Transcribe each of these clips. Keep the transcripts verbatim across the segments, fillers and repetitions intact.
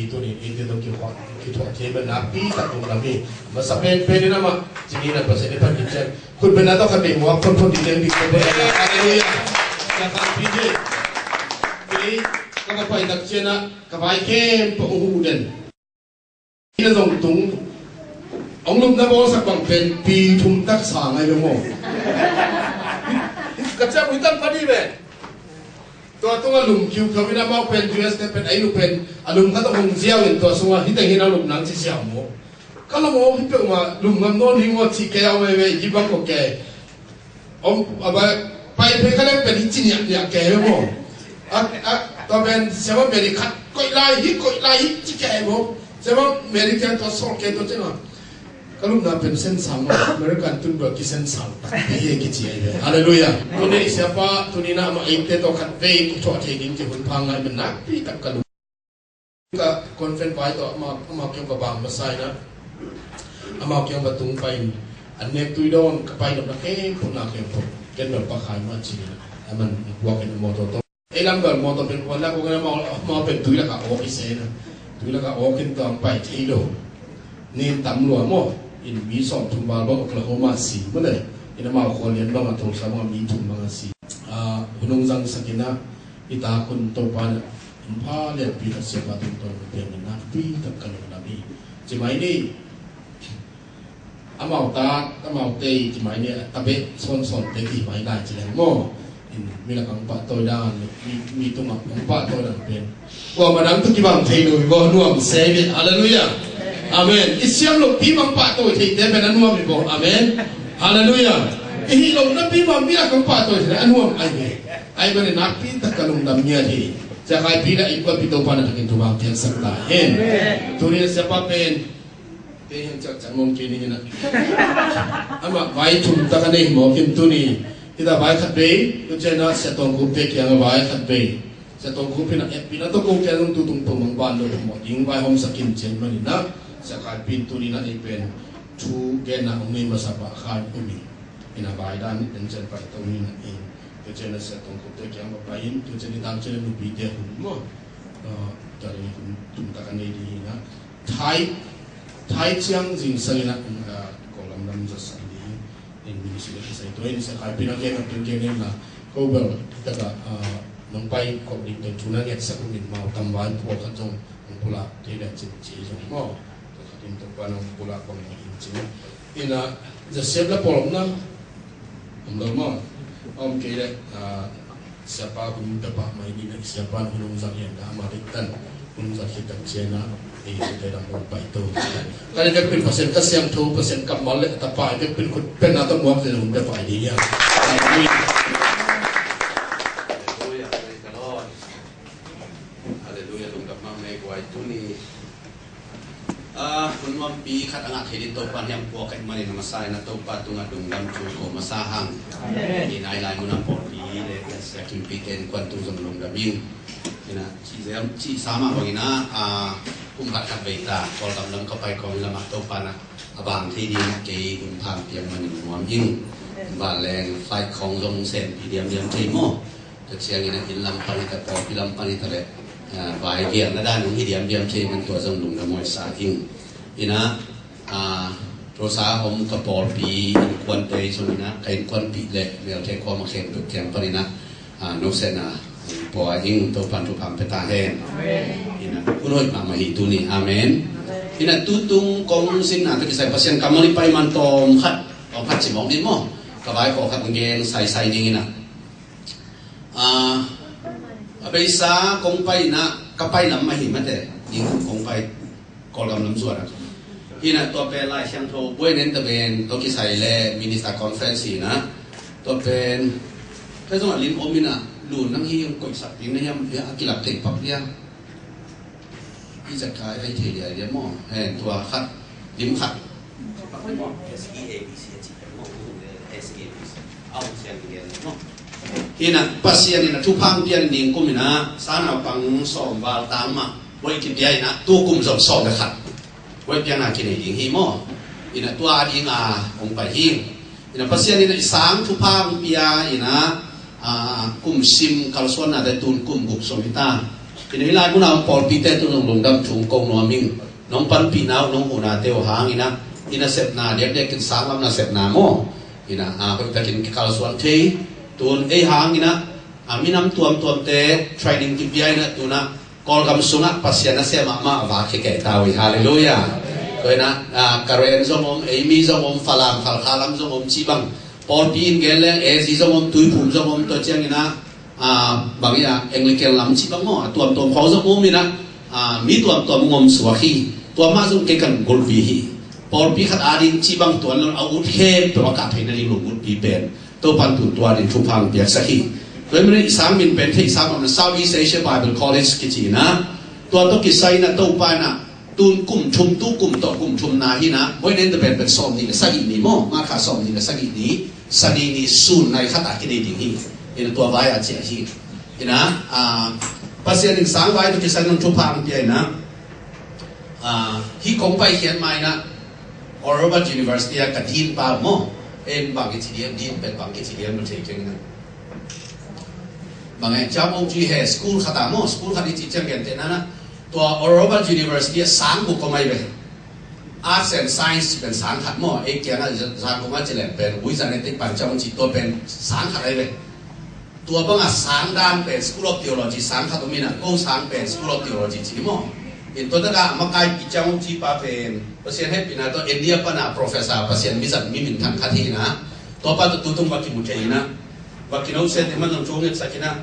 Tuni in eite tawh kithuah, kithuah thei bel nakpi tak lungdam hi. Masa penpen in amah cingin a Pasian i phat ding ciang khut beng a tawh khat vei muak photphot ding leng dik tawh bel. Halleluiah. Ka khanpi hi. Kei ka va pai tak ciangin ah ka vai khempeuh hong huh den. Inn a zong tung. Hong lupna bawlsak bang pen pi thum tak sang ahi ve maw. Ka ciang ui tan pha dih ve. Tua tungah lum kiukhau in amau pen U S te pen ei lu pen a lum khat a hong ziau in tua sungah hih teng hi na lum nang ci ziau maw. Ka lum aw hi peuhmah lum ngam nawn hi maw cih kei a om veve hi bang ko kei. Om a bai pai phei kha leng pen hi ci niakniak kei ve maw. A, a, tua pen siama meri khat koih lai hi koih lai hi ci kei maw. Siama meri kei tua sawl kei tua ci na. Ka lupna pen sensang lo, American tun bel kisensang. Hi e kici ahi ve. Halleluiah. Tuni siapa, tuni na amah eite tawh khat vei kithuah thei ding ci hun pha ngai men nakpi tak ka lup. Ka conference vai tawh amah, amah kiang va bang masa in ah. Amah kiang va tung pai in. An nek tui dawn ka pai dawn na khempeuh na khempeuh. Ken bel pakhai mah ci in ah. Aman buak in a mawtaw tawh. Ei lam bel mawtaw pen kuan lak uk in amau, amau pen tui lakah awk i se na. Tui lakah awk in tuang pai thei lo. Nin tam lua maw. In mi sawm thum val bang Oklahoma si maw le. In amau khua lian bang a Tulsa bang a mi thum bang a si. Ah, hun hong zangsak in ah i tak hun Topa in ah hun pha lianpi khat siapa tungtawn hong piak in nakpi tak ka lungdam hi. Ci mai ni. Amau ta, amau tei ci mai ni a tabeh sawnsawn te ki mai lai ci leng maw. In mi lakah hong pahtawi dan, mi, mi tungah hong pahtawi dan pen kuamah dang tawh kibang thei lo hi baw, nuam se hi. Halleluiah. Amen. I siam lopi bang pahtawi thei te pen a nuam hi baw. Amen. Halleluiah. I hih loh napi bang mi lakah hong pahtawi thei a nuam ahi hi. Ahi manin nakpi tak ka lungdam ngiat hi. Sia Khai Pi le a innkuanpih Topa na takin thupha piaksak ta hen. Tuni a siapa pen Te hian ciak ciak mawng kei ning in ah. Amah vai thum tak a nei mawk in tuni. Hita vai khat vei, tu ciang ah Sia Tawng Khup te kiang ah vai khat vei. Sia Tawng Khup in ah epina tawh ko kiang ah tu tung pawng mang ban lo mawh ding vai hawmsak in cian man in ah. Sia Khai Pi in tuni in ah ei pen thu genna hong nei masa pah kha in um in. In ah vai dan in cian pai to in ah in. Tu ciang ah Sia Tawng Khup te kiang ah pai in, tu ciang i tang ciang ah nupi te hun maw. Ah, tua ding hun thum tak a nei ding in ah. Thai, Thai ciang zingsang in ah, ah, Kawlgam lam zasak ding in ministry le kisai tua in Sia Khai Pi in a gen a pen gen in ah, ko bel tak ah, ah, nong pai kop ding pen thu na ngetsak uh in mau tam vai pawlkhat zong hong pulak thei le cin ci zong maw. Tua khat in Topa in hong pulak bang in cin. In ah, Joseph la pawlkhat na Om lo maw? Om kei leh, ah, siapa hun pia pah mai ni, siapa hun hong zang hian dah, amah dik tan hun zang khit tak ciang ah, ei, hun te dang hong pai to. Ka ni vekpin Pasian ka siangtho, Pasian kammal le tapa, vekpin khut pen na ta muak te hun pia pah ni hian. Halleluiah, praise the Lord. Halleluiah, lungdam mahmah ei guai tuni. Ah, hun nuampi khat a ngah thei ding Topa hiam pua ka hih manin a masa in a Topa tungah lungdam thu ko masa hang. Amen. Hi nai lai mun a pawlpi le Sia Kim Pi te innkuan tung zong lungdam ing. Hi na, cih zem, cih sa mah bangin a, ah, kum khat khat vei ta, Kawlgam lam ka pai kawm lamah Topa na a bang thei ding a kei hun phang piang manin nuam ing. Vanleng flight khawng zong senpi diamdiam thei maw? Tua ciangin a inn lam pan hi ta, pawlpi lam pan hi ta leh, ah, vai vialna dan hong hi diamdiam thei man tua zong lungdam huai sa ing. Ina, ah, Tulsa om ka pawlpi innkuante zong ina, ka innkuanpih le vialte khua ma khempeuh kiang pan ina, ah, noksen a pua ing, Topan thupha pia ta hen. Amen. Ina, hun hoih mahmah hi tuni. Amen. Ina, tutung kong sinna tawh kisai Pasian kammal i pai man tawm khat, tawm khat ci mawk ding maw? Ka vai kawk khat gen saisai ding ina. Ah, a beisa kong pai ina, ka pai lam mah hi mate, ning kong pai Kawlgam lam zuan a. Hi na tua pen Lai Siangtho buai nen ta pen, tua kisai le Minister Conference hi na. Tua pen, ka zong a lim om ina, lun nang hi hong koihsak ding na hiam, a kilap thei pak hiam. I zat kai ai thei liai liai maw. Hen, tua khat, lim khat. S E A B C a cih pen maw, S E A B C. Au, sian lian maw. Hi na, Pasian ina thupha pia ning kum ina, sanau pang sawm val tang mah, buai kipia ina, tu kum zong sawm le khat. Buai piakna kinei ding hi maw. Ina tua ding a, hong pai hi. Ina Pasian ina i sang thupha hong pia ina, ah, kum sim kalsuanna te tun kum guk sawm hi ta. Hih lai munah pawlpite tu zong lungdam thu ko nuam ing. Nong panpihna uh, nong huhnate uh hangin ah, i nasepna diakdiakin sanglam nasepna maw, in ah, ah, hoihtakin kikalsuan thei. Tun ei hangin ah, ah, minam tuamtuamte training kipia in ah, tun ah Kawlgam sungah Pasian nasem mahmah va khia kei ta uh hi. Halleluiah. Tua in ah, ah, Karen zong om, Amy zong om, Falam Khalkha lam zong om, cih bang pawlpi in gen leng, A Z zong om, Tuiphum zong om, tua ciangin ah, ah, bang hi ah, Anglican lam cih bang maw, a tuamtuam khawng zong om in ah, ah, mi tuamtuam hong om suak hi. Tua mah zong kei kan gulpi hi. Pawlpi khat ading cih bang tuan lo a ut khempeuh a kah theihna ding lo gulpi pen Topa'n tun tua ding thupha hong piaksak hi. Tua hi manin i sang min pen theihsa mah na Southeast Asia Bible College kici in ah, tua tawh kisai in ah Topa in ah tun kum thum, tu kum tawh kum thumna hi in ah, Boy Nenda pen pen sawmnih le sagih ni maw, March kha sawmnih le sagih ni, Sani ni sun nai khat ah kinei ding hi. In ah tua vai a ciah hi. In ah, ah, Pasian in sang vai tawh kisai in ah thupha hong pia in ah, ah, hih kong paikhiat ma in ah Oral Roberts University ah ka dean pa maw, en bang kici diam, dean pen bang kici diam, na thei keng in ah. Bang e, Cham Ong Chi he school khat ah maw, school khat i cih ciang gentehna in ah, tua Oral Roberts University ah sang guk om ahi ve. Arts and Science pen sang khat maw, ei kiangah Zangkong ah ci leng pen, ui zan e tei pan Cham Ong Chi tua pen sang khat ahi ve. Tua bangah sang dan pen School of Theology sang khat om in ah, ko sang pen School of Theology ci maw. In tua takah a makaipi Cham Ong Chi pa pen Pasian hehpihna tawh India pan a professor, Pasian mizat mi minthang khat hi in ah, tua pa tawh tutung va kimu thei in ah, va kinohsiat in man zong thu ngetsak in ah,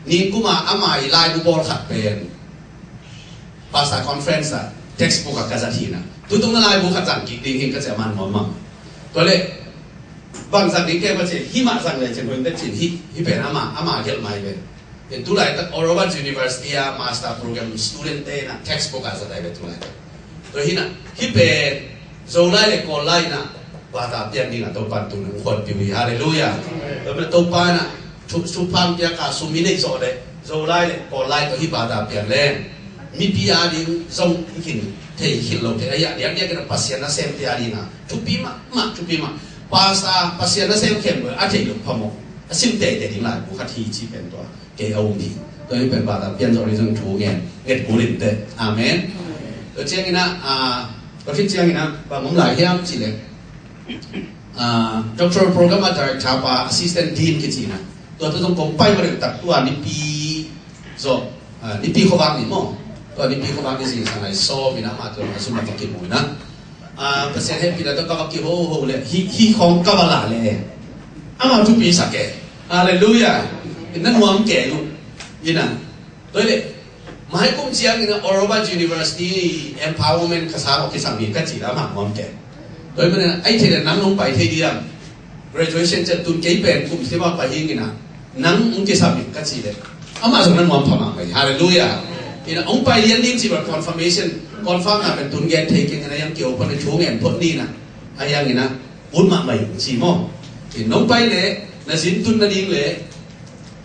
ningkum a ama i laibu bawl khat pen Pastor Conference ah textbook ah ka zat hi in ah, tutung na laibu khat zang kik ding hi ka ci a, man nuam mah. Tua leh bang zang ding ke va ci, hih mah zang le cin hoih in teh cin, hih, hih pen ama, ama gelh mai ve. In tu laitak Oral Roberts University ah master program student te in ah textbook ah zat ahi ve tu laitak. Tua hi in ah, hih pen Zolai le Kawllai in ah bata pian ding a Topa'n tun hong khuanpih uh hi. Halleluiah. Tua pen Topa in ah thu, thupha hong piak a, sum i neih zawh leh Zolai le Kawllai tawh hih bata pian leng mipi ading zong i khin thei, i khin lo thei. Ahi a diakdiak in ah Pasian nasemte ading a thupi mahmah, thupi mah. Pastor, Pasian nasem khempeuh a theih loh phamawh, a sim teitei ding laibu khat hi cih pen tua kei a um hi. Tua hi pen bata pian zawh ding zong thu ngen, nget kul in teh. Amen. Tua ciangin ah, ah, tua khit ciangin ah bang om lai hiam cih leh, ah, doctoral program a director pa, assistant dean kici in ah, tua tawh zong kong pai ma deuh tak tua Nipi zawh, ah, Nipi khuavak ni maw. Tua Nipi khuavak ni zingsang lai sawm in ah amah tua a zum a va kimu in ah, ah, Pasian hehpihna tawh ka va kihoho leh, hih, hih khawng ka va lah leh amah thupi sak e. Halleluiah. In na nuam kei uh. In ah, tua hi leh mai kum ciangin ah Oral Roberts University empowerment ka sang aw, kisam hi ka ci leh amah nuam kei. Tua hi manin ah, ai thei leh nang nong pai thei diam? Graduation ciang tun kei pen kum sim a pai hi ing in ah, nang hong kisam in ka ci leh amah zong na nuam pha mahmah hi. Halleluiah. In ah hong pai lian ding ci bang, confirmation, confirm na pen tun gen thei keng in ah, yang kio pan in thu ngen phot ni in ah, a yang in ah ut mahmah hi ci maw. In nong pai leh na zin tun nading leh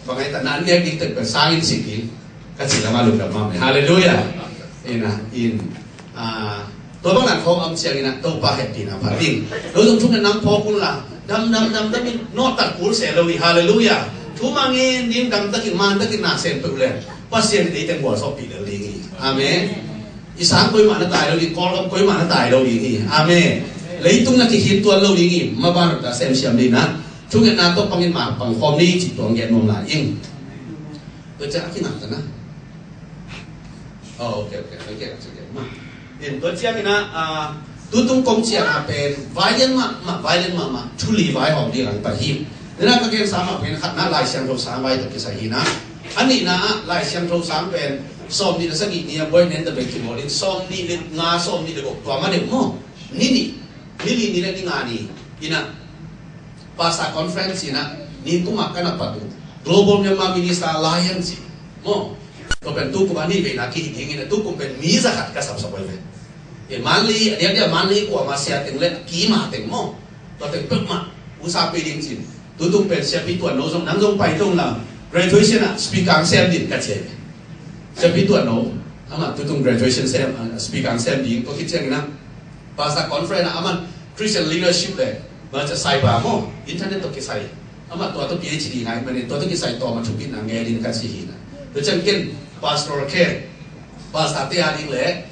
bang ai ta, na an nek ding teh pen sang in sik ding ka ci leh amah lungdam mahmah hi. Halleluiah. In ah, in, ah, tua bang dan khawng a om ciangin ah Topa hehpihna pha ding. Lo zong thungetna phawk un la, dam, dam, dam, dam in nawhtak kul se lo hi. Halleluiah. Thu mangin ding, damtakin, mantakin na sem peuh leh Pasian in ei teng gualzawhpih lel ding hi. Amen. I sang koimah na tai lo ding, Kawlgam koimah na tai lo ding hi. Amen. Leitung na kikhin tuan lo ding hi. Maban ta semsiam ding na, thungetna tawh pangin mah pang khawm ni cih tua hong gen nuam lai ing. Tua ciang a kinakta na. Oh, okay, okay, okay, okay. Ma. In tua ciangin ah, ah, tutung kong ciang a pen, violent mahmah, violent mahmah, thu li vaihawm ding a pai hi. Nidang ka gensa mah pen khatna Lai Siangtho sang vai tawh kisai hi in ah. A nihna ah Lai Siangtho sang pen sawmnih le sagih ni a Boy Nenda bek kibawl in, sawmnih le nga, sawmnih le guk tua ma deuh maw. Ni nih, ni li ni le ni nga ni in ah, Pastor Conference in ah, ningkum a ka na pat uh Global Myanmar Minister Alliance maw. Tua pen tukum a nih veina kihih ding in ah, tukum pen mi za khat ka sapsap uh hi ve. E, Manli, a diakdiak Manli kuamah sia teng leh kima teng maw. Tua teng peuhmah usa pei ding cin. Tutung pen Siapi Tuan No zong, nang zong pai tong la, graduation ah speaker hong sem ding ka ci hi ve. Siapi Tuan No, amah tutung graduation sem, ah, speaker hong sem ding, tua khit ciangin ah Pastor Conference ah, aman Christian leadership le, bang ci a, cyber maw, internet tawh kisai. Amah tua tawh P H D ngai manin, tua tawh kisai tawm a thupitna ngen in ka ci hi in ah. Tua ciang ken, Pastor Ken, Pastor te a ding le